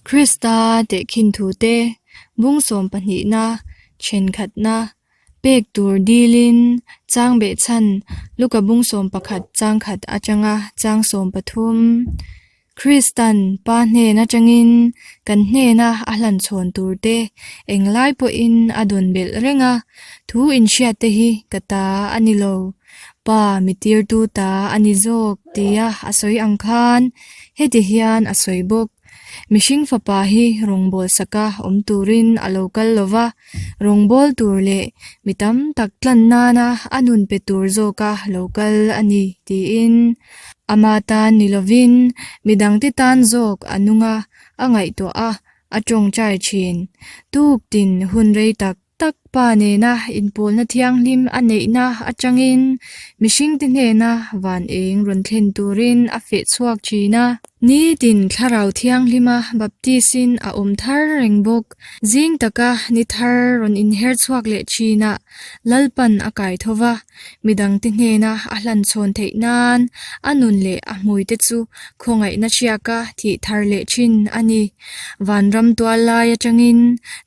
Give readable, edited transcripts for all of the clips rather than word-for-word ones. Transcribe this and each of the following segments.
Krista tehkhin thute bung sawm pahnihna thenkhatna pek tur dilin chang behchhan Luka bung sawm pakhat chang khat atanga chang sawm pathum Kristan Pa hnen atangin kan hnena a hlanchhawn turte englai pawhin a dawn belh reng a, thu inhriatte hi ka ta a ni lo, Pa mi tirtu ta a ni zawk tia a sawi ang khan heti hian a sawi bawk. Mihring fapa hi rawngbâwl saka awm turin a lo kal lo va, rawngbâwl tur leh mi tam tak tlan nana a nun pe tur zawka lo kal a ni, tiin ama tan ni lovin mi dangte tan zawk a nung a, a ngaihtuah a, a tawngtai thin. Tuk tin hun rei tak tak Pa nena inpawlna thianghlim a neihna atangin mihringte hnena van eng rawn thlen turin a feh chhuak thin a. Nitin Thlarau Thianghlima baptisin a awm thar reng bawk. Zing taka ni thar rawn inher chhuak leh thinah Lalpan a kai tho va, midangte hnena a hlanchhawn theih nan a nun leh a hmuite chu khawngaihna hriaka thih thar leh thin a ni. Vanram tual lai atangin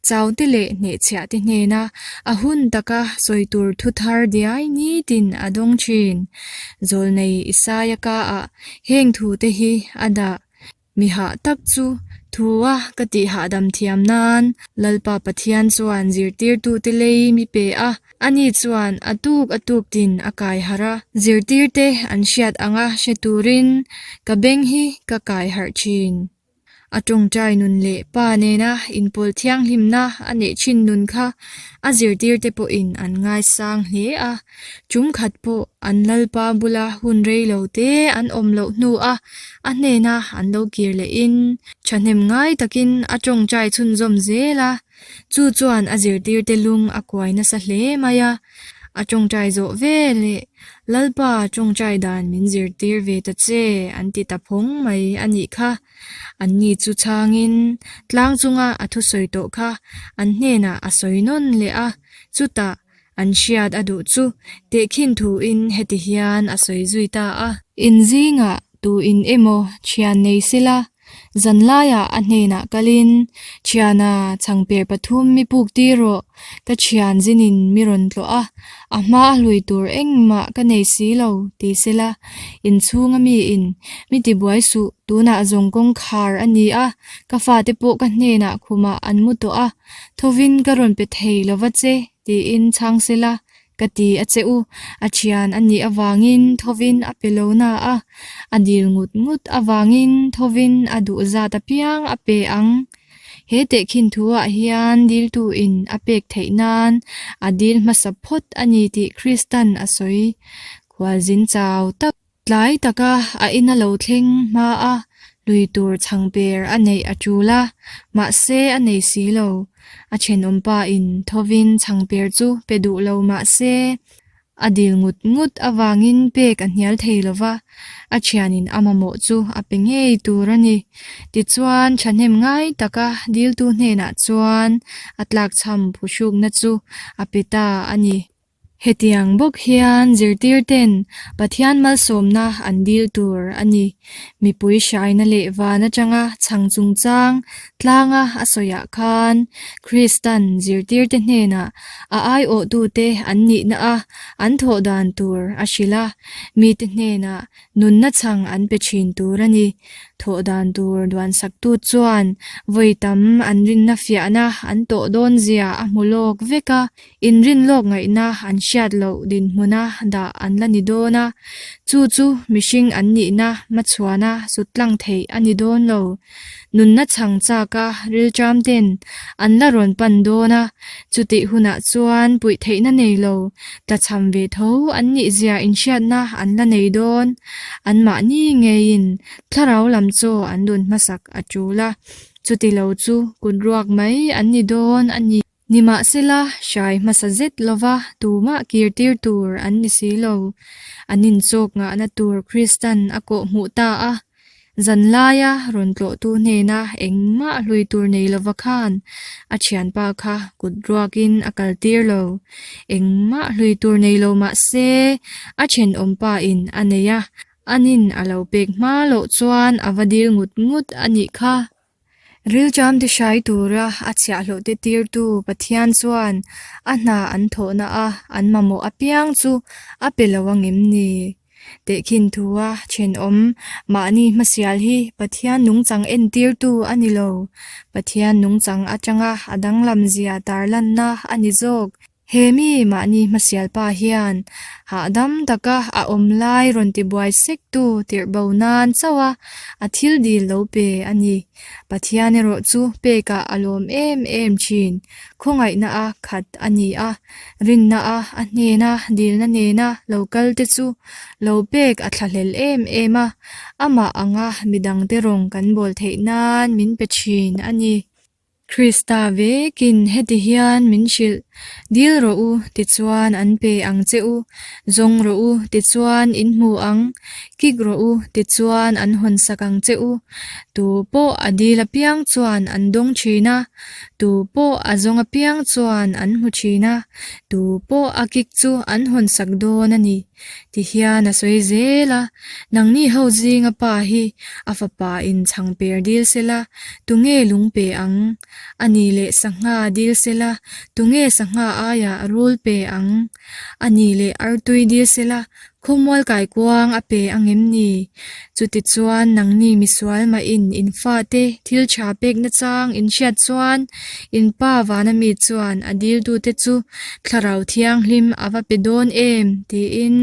chaute leh hnehchhiahte hnena a hun taka sawi tur thu thar diai nitin a dawng thin. Zawlnei Isaia kaah heng thute hi a dah. Mi hah tak chu thu a ka tih hahdam thiam nan Lalpa Pathian chuan zirtirtute lei mi pe a, ani chuan a tuk a tuk tin a kai harh a. Zirtirte an hriat anga hre turin ka beng hi ka kai harh thin. A tawngtai nun leh pa nena inpawl thianghlimna a neih thin nun kha a zirtirte pawhin an ngaisang hle a. Tum khat pawh an Lalpa bula hun rei lo te an awm loh hnuah a hnena an lo kir lehin thahnem ngai takin a tawngtai chhunzawm zel a, chu chuan a zirtirte lung a kuai nasa hle mai a. A tawngtai zawh ve leh Lalpa tawngtai dan min zirtir ve ta che an ti ta phawng mai a nih kha. Anni chu chhangin tlang chunga a thusawi tawh kha an hnenah a sawi nawn leh a, chutah An hriat a duh chu tehkhin thuin heti hian a sawi zui ta a. In zingah tu in emaw thian nei sela, zanlaiah a hnenah kalin, Thiana, chhangper pathum mi puk tir rawh, ka thian zinin mi rawn tlawh a, a hma a hlui tur engmah ka nei si lo, ti sela, inchhunga miin, Mi tibuai suh, tunah zawng kawngkhar a ni a, ka fate pawh ka hnenah khumah an mu tawh a, thovin ka rawn pe thei lova che, tiin chhang sela ka ti a che u. A thian a nih avangin thovin a pe lo na a, a dil ngut ngut avangin thovin a duh zat apiang a pe ang. He tehkhin thuah hian diltuin a pek theih nan a dil hmasa phawt a ni tih Kristan a sawi. Khualzin chau tak. Tlai taka a ina lo thleng hma a, lui tur chhangper a neih a tul a, mahse a nei si lo. A thenawmpa in thovin chhangper chu pe duh lo mahse a dil ngut ngut avangin pek a hnial thei lo va, a thianin a mamawh chu a pe ngei tur a ni. Tichuan thahnem ngai taka diltu hnenah chuan a tlakchham phuhrukna chu a pe ta a ni. Hetiang bawk hian zirtirten Pathian malsawmna an dil tur a ni. Mipui hraina leh van atanga chhang chungchang tlanga a sawiah khan Kristan zirtirte hnenah a aiawhtute an nihna a an thawh dan tur a hrilh a, mite hnenah Nunna chhang an pe thin tur a ni. Thawh dan tur duansaktu chuan vawi tam an rinna fiahna an tawh dawn zia a hmu lawk vek a, inrin lawk ngaihna an hriat loh dinhmuna dah an la ni dawn a, chu chu mihring an nihna hmachhuana sut tlang theih a ni dawn lo. Nunna chhang chaka rilṭam ten an la rawn pan dawn a, chutih hunah chuan puih theihna nei lo, tlachham ve tho an nih zia inhriatna an la nei dawn. Anmahni ngeiin thlarau lam chaw an dun hmasak a ṭul a, chuti lo chu kut ruak mai an ni dawn a ni. Nimahsela, hrai hmasa zet lova tumah kirtir tur an ni si lo. An inchawk ngahna tur Kristan a kawh hmuh ta a. Zanlaia rawn tlawhtu hnena engmah hlui tur nei lova khan a thianpa kha kut ruakin a kaltir lo. Engmah hlui tur nei lo mah se a thenawmpa in a nei a, anin a lo pek hma loh chuan a va dil ngut ngut a nih kha. Rilṭam tihrai tura a chhiahhlawhte tirtu Pathian chuan a hna an thawhna a an mamawh apiang chu a pe lo angem ni? Tehkhin thua thenawm mahni hmasial hi Pathian nungchang entirtu a ni lo. Pathian nungchang atanga a danglamzia tarlanna a ni zawk. He mi mahni hmasial pa hian hahdam taka a awm lai rawn tibuai sektu tirh bo nan chauh a a thil dil lo pe a ni. Pathian erawh chu pekah a lawm em em thin. Khawngaihna a khat a ni a, rinna a a hnena dilna nena lo kal te chu lo pek a thlahlel em em a, amah anga midangte rawng kan bawl theih nan min pe thin a ni. Krista vekin heti hian min hrilh, Dil rawh u, tichuan an pe ang che u, zawng rawh u, tichuan in hmu ang, kik rawh u, tichuan an hawnsak ang che u. Tu pawh a dil apiang chuan an dawng thin a, tu pawh a zawng apiang chuan an hmu thin a, tu pawh a kik chu an hawnsak dawn a ni. Ti hian a sawi zel a, Nangni ho zinga pa hi a fapa in chhang per dil sela, tunge lung pe ang? A ni leh sangha dil sela, tunge sangha aiah rul pe ang? A ni leh artui dil sela, khawmual kaikuang a pe angem ni? Chutichuan nangni misual mahin in fate thil tha pek nachang in hriat chuan in pa vana mi chuan a diltute chu Thlarau Thianghlim a va pe dawn em? tiin.